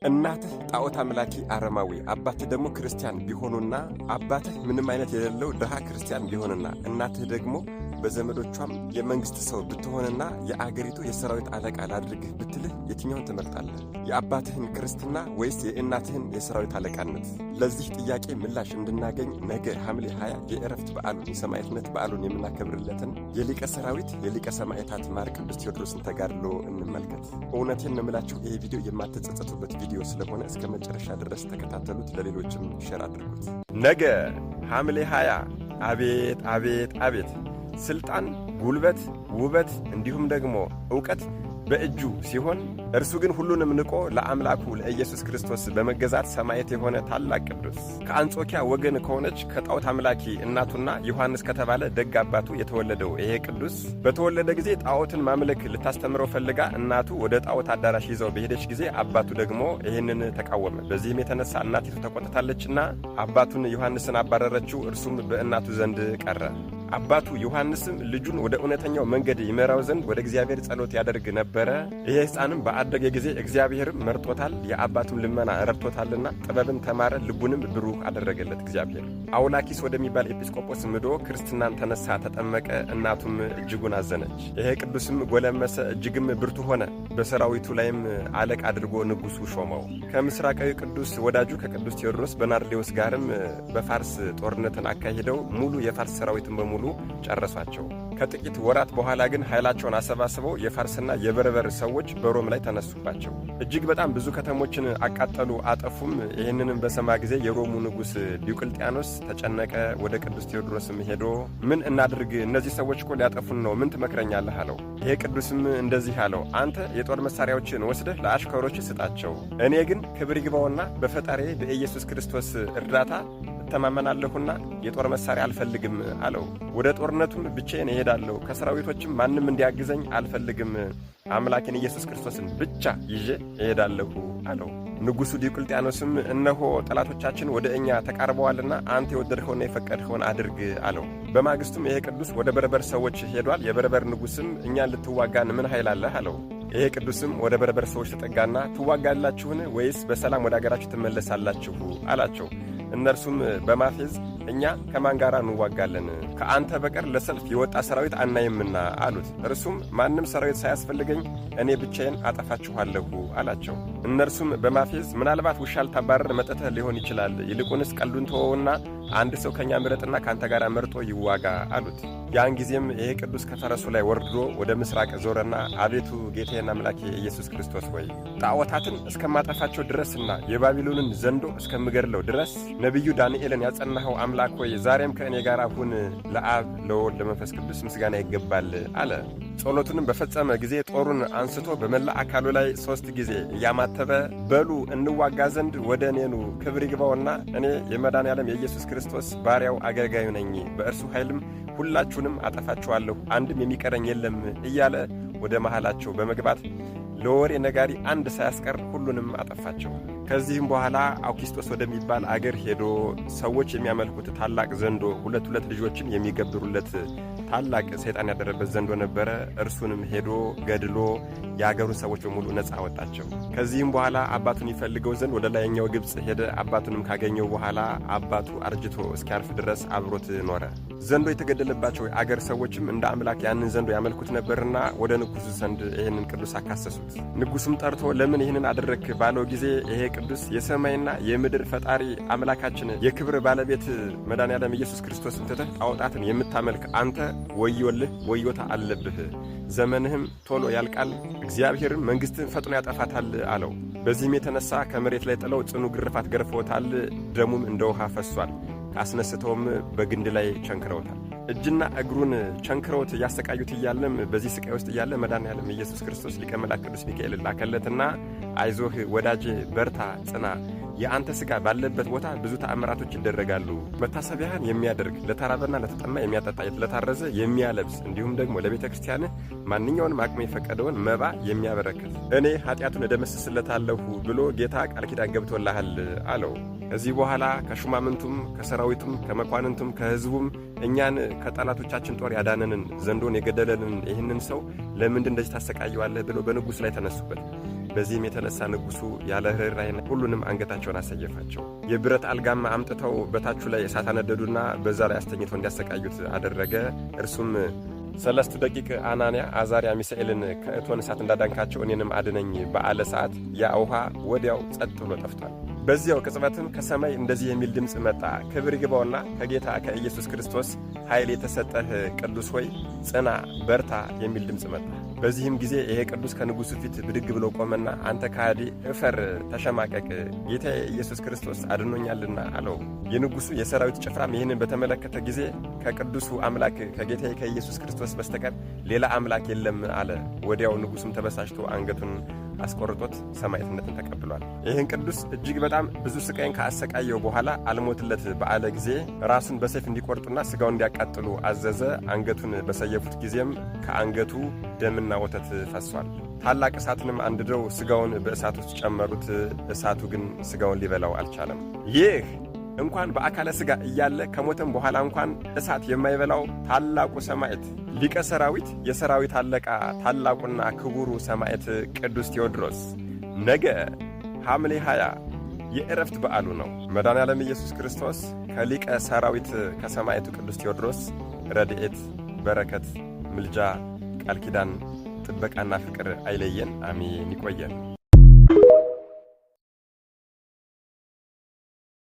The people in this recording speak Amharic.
እናትህ ጣዖት አምላኪ አረማዊ፣ አባትህ ደግሞ ክርስቲያን ቢሆኑና አባትህ ምንም አይነት የሌለው ድሃ ክርስቲያን ቢሆንና እናትህ ደግሞ በዘመዶቿም የመንግሥት ሰው ብትሆንና የአገሪቱ የሰራዊት አለቃ ላድርግህ ብትልህ የትኛውን ትመርጣለህ? የአባትህን ክርስትና ወይስ የእናትህን የሰራዊት አለቃነት? ለዚህ ጥያቄ ምላሽ እንድናገኝ ነገ ሐምሌ 20 የእረፍት በዓሉን የሰማዕትነት በዓሉን የምናከብርለትን የሊቀ ሰራዊት የሊቀ ሰማዕታት ማር ቅዱስ ቴዎድሮስን ተጋድሎ እንመልከት። እውነቴን ነው የምላችሁ፣ ይህ ቪዲዮ የማትጸጸቱበት ቪዲዮ ስለሆነ እስከ መጨረሻ ድረስ ተከታተሉት፣ ለሌሎችም share አድርጉት። ነገ ሐምሌ 20 አቤት አቤት አቤት! ስልጣን፣ ጉልበት፣ ውበት እንዲሁም ደግሞ ዕውቀት በእጁ ሲሆን እርሱ ግን ሁሉንም ንቆ ለአምላኩ ለኢየሱስ ክርስቶስ በመገዛት ሰማዕት የሆነ ታላቅ ቅዱስ ከአንጾኪያ ወገን ከሆነች ከጣዖት አምላኪ እናቱና ዮሐንስ ከተባለ ደግ አባቱ የተወለደው ይሄ ቅዱስ በተወለደ ጊዜ ጣዖትን ማምለክ ልታስተምረው ፈልጋ እናቱ ወደ ጣዖት አዳራሽ ይዘው በሄደች ጊዜ አባቱ ደግሞ ይህንን ተቃወመ። በዚህም የተነሳ እናቲቱ ተቆጥታለችና አባቱን ዮሐንስን አባረረችው። እርሱም በእናቱ ዘንድ ቀረ። አባቱ ዮሐንስም ልጁን ወደ እውነተኛው መንገድ ይመራው ዘንድ ወደ እግዚአብሔር ጸሎት ያደርግ ነበረ። ይሄ ሕፃንም በአደገ ጊዜ እግዚአብሔርም መርጦታል፣ የአባቱም ልመና ረድቶታልና ጥበብን ተማረ፣ ልቡንም ብሩህ አደረገለት እግዚአብሔር። አውላኪስ ወደሚባል ኤጲስቆጶስ ምዶ ክርስትናን ተነሳ፣ ተጠመቀ። እናቱም እጅጉን አዘነች። ይሄ ቅዱስም ጎለመሰ፣ እጅግም ብርቱ ሆነ። በሰራዊቱ ላይም አለቃ አድርጎ ንጉሡ ሾመው። ከምስራቃዊ ቅዱስ ወዳጁ ከቅዱስ ቴዎድሮስ በናርሌዎስ ጋርም በፋርስ ጦርነትን አካሂደው ሙሉ የፋርስ ሰራዊትን በሙሉ ጨረሷቸው። ከጥቂት ወራት በኋላ ግን ኃይላቸውን አሰባስበው የፋርስና የበርበር ሰዎች በሮም ላይ ተነሱባቸው። እጅግ በጣም ብዙ ከተሞችን አቃጠሉ፣ አጠፉም። ይህንንም በሰማ ጊዜ የሮሙ ንጉሥ ዲዮቅልጥያኖስ ተጨነቀ። ወደ ቅዱስ ቴዎድሮስም ሄዶ ምን እናድርግ? እነዚህ ሰዎች እኮ ሊያጠፉን ነው፣ ምን ትመክረኛለህ? አለው። ይሄ ቅዱስም እንደዚህ አለው፣ አንተ የጦር መሳሪያዎችን ወስደህ ለአሽከሮች ስጣቸው፣ እኔ ግን ክብር ይግባውና በፈጣሪ በኢየሱስ ክርስቶስ እርዳታ እተማመናለሁና የጦር መሳሪያ አልፈልግም አለው። ወደ ጦርነቱም ብቻዬን እሄዳለሁ፣ ከሰራዊቶችም ማንም እንዲያግዘኝ አልፈልግም፣ አምላኬን ኢየሱስ ክርስቶስን ብቻ ይዤ እሄዳለሁ አለው። ንጉሡ ዲዮቅልጥያኖስም እነሆ ጠላቶቻችን ወደ እኛ ተቃርበዋልና አንተ የወደድኸውና የፈቀድኸውን አድርግ አለው። በማግስቱም ይሄ ቅዱስ ወደ በርበር ሰዎች ሄዷል። የበርበር ንጉሥም እኛን ልትዋጋን ምን ኃይል አለህ አለው። ይሄ ቅዱስም ወደ በርበር ሰዎች ተጠጋና ትዋጋላችሁን ወይስ በሰላም ወደ አገራችሁ ትመለሳላችሁ አላቸው። እነርሱም በማፌዝ እኛ ከማን ጋር እንዋጋለን? ከአንተ በቀር ለሰልፍ የወጣ ሰራዊት አናይምና አሉት። እርሱም ማንም ሰራዊት ሳያስፈልገኝ እኔ ብቻዬን አጠፋችኋለሁ አላቸው። እነርሱም በማፌዝ ምናልባት ውሻ ልታባረር መጥተህ ሊሆን ይችላል፣ ይልቁንስ ቀልዱን ተወውና አንድ ሰው ከእኛ ምረጥና ከአንተ ጋር መርጦ ይዋጋ አሉት። ያን ጊዜም ይሄ ቅዱስ ከፈረሱ ላይ ወርዶ ወደ ምስራቅ ዞረና አቤቱ ጌታዬና አምላኬ ኢየሱስ ክርስቶስ ሆይ ጣዖታትን እስከማጠፋቸው ድረስና የባቢሎንን ዘንዶ እስከምገድለው ድረስ ነቢዩ ዳንኤልን ያጸናኸው አምላክ ሆይ ዛሬም ከእኔ ጋር ሁን፣ ለአብ ለወልድ ለመንፈስ ቅዱስ ምስጋና ይገባል አለ። ጸሎቱንም በፈጸመ ጊዜ ጦሩን አንስቶ በመላ አካሉ ላይ 3 ጊዜ እያማተበ በሉ እንዋጋ ዘንድ ወደ እኔ ኑ፣ ክብር ይግባውና እኔ የመድኃኔዓለም የኢየሱስ ክርስቶስ ባሪያው አገልጋዩ ነኝ፣ በእርሱ ኃይልም ሁላችሁንም አጠፋችኋለሁ፣ አንድም የሚቀረኝ የለም እያለ ወደ መሃላቸው በመግባት ለወሬ ነጋሪ አንድ ሳያስቀር ሁሉንም አጠፋቸው። ከዚህም በኋላ አውኪስጦስ ወደሚባል አገር ሄዶ ሰዎች የሚያመልኩት ታላቅ ዘንዶ ሁለት ሁለት ልጆችን የሚገብሩለት ታላቅ ሰይጣን ያደረበት ዘንዶ ነበረ። እርሱንም ሄዶ ገድሎ የአገሩን ሰዎች በሙሉ ነፃ አወጣቸው። ከዚህም በኋላ አባቱን ይፈልገው ዘንድ ወደ ላይኛው ግብፅ ሄደ። አባቱንም ካገኘው በኋላ አባቱ አርጅቶ እስኪያርፍ ድረስ አብሮት ኖረ። ዘንዶ የተገደለባቸው የአገር ሰዎችም እንደ አምላክ ያንን ዘንዶ ያመልኩት ነበርና ወደ ንጉሡ ዘንድ ይህንን ቅዱስ አካሰሱት። ንጉሡም ጠርቶ ለምን ይህንን አደረግክ ባለው ጊዜ ይሄ ቅዱስ የሰማይና የምድር ፈጣሪ አምላካችን የክብር ባለቤት መድኃኔዓለም ኢየሱስ ክርስቶስን ትተህ ጣዖታትን የምታመልክ አንተ ወዮልህ፣ ወዮታ አለብህ፣ ዘመንህም ቶሎ ያልቃል፣ እግዚአብሔርም መንግሥትህን ፈጥኖ ያጠፋታል አለው። በዚህም የተነሳ ከመሬት ላይ ጥለው ጽኑ ግርፋት ገርፈውታል። ደሙም እንደ ውሃ ፈሷል። አስነስተውም በግንድ ላይ ቸንክረውታል። እጅና እግሩን ቸንክረውት እያሰቃዩት እያለም በዚህ ስቃይ ውስጥ እያለ መድኃኔዓለም ኢየሱስ ክርስቶስ ሊቀ መላእክት ቅዱስ ሚካኤል ላከለትና አይዞህ ወዳጄ በርታ፣ ጽና፣ የአንተ ሥጋ ባለበት ቦታ ብዙ ተአምራቶች ይደረጋሉ። መታሰቢያህን የሚያደርግ ለተራበና ለተጠማ የሚያጠጣ፣ ለታረዘ የሚያለብስ እንዲሁም ደግሞ ለቤተ ክርስቲያንህ ማንኛውንም አቅም የፈቀደውን መባ የሚያበረክት እኔ ኃጢአቱን እደመስስለታለሁ ብሎ ጌታ ቃል ኪዳን ገብቶልሃል አለው። ከዚህ በኋላ ከሹማምንቱም ከሰራዊቱም ከመኳንንቱም ከሕዝቡም እኛን ከጠላቶቻችን ጦር ያዳነንን ዘንዶን የገደለንን ይህንን ሰው ለምንድን እንደዚህ ታሰቃየዋለህ ብለው በንጉሥ ላይ ተነሱበት። በዚህም የተነሳ ንጉሡ ያለ ርኅራኄ ሁሉንም አንገታቸውን አሰየፋቸው። የብረት አልጋም አምጥተው በታቹ ላይ እሳት አነደዱና በዛ ላይ አስተኝተው እንዲያሰቃዩት አደረገ። እርሱም ሰለስቱ ደቂቅ አናንያ አዛርያ ሚሳኤልን ከእቶን እሳት እንዳዳንካቸው እኔንም አድነኝ በአለ ሰዓት ያ ውሃ ወዲያው ጸጥ ብሎ ጠፍቷል። በዚያው ቅጽበትም ከሰማይ እንደዚህ የሚል ድምፅ መጣ። ክብር ይግባውና ከጌታ ከኢየሱስ ክርስቶስ ኃይል የተሰጠህ ቅዱስ ሆይ ጽና፣ በርታ የሚል ድምፅ መጣ። በዚህም ጊዜ ይሄ ቅዱስ ከንጉሡ ፊት ብድግ ብሎ ቆመና አንተ ከሃዲ እፈር፣ ተሸማቀቅ፣ ጌታዬ ኢየሱስ ክርስቶስ አድኖኛልና አለው። የንጉሡ የሰራዊት ጭፍራም ይህንን በተመለከተ ጊዜ ከቅዱሱ አምላክ ከጌታዬ ከኢየሱስ ክርስቶስ በስተቀር ሌላ አምላክ የለም አለ። ወዲያው ንጉሡም ተበሳጭቶ አንገቱን አስቆርጦት ሰማዕትነትን ተቀብሏል። ይህን ቅዱስ እጅግ በጣም ብዙ ስቃይን ካሰቃየው በኋላ አልሞትለት በአለ ጊዜ ራሱን በሰይፍ እንዲቆርጡና ስጋውን እንዲያቃጥሉ አዘዘ። አንገቱን በሰየፉት ጊዜም ከአንገቱ ደምና ወተት ፈሷል። ታላቅ እሳትንም አንድደው ስጋውን በእሳት ውስጥ ጨመሩት። እሳቱ ግን ስጋውን ሊበላው አልቻለም። ይህ እንኳን በአካለ ሥጋ እያለ ከሞተም በኋላ እንኳን እሳት የማይበላው ታላቁ ሰማዕት ሊቀ ሰራዊት የሰራዊት አለቃ ታላቁና ክቡሩ ሰማዕት ቅዱስ ቴዎድሮስ ነገ ሐምሌ 20 የዕረፍት በዓሉ ነው። መድኃኔዓለም ኢየሱስ ክርስቶስ ከሊቀ ሰራዊት ከሰማዕቱ ቅዱስ ቴዎድሮስ ረድኤት፣ በረከት፣ ምልጃ፣ ቃል ኪዳን፣ ጥበቃና ፍቅር አይለየን። አሜን። ይቆየን።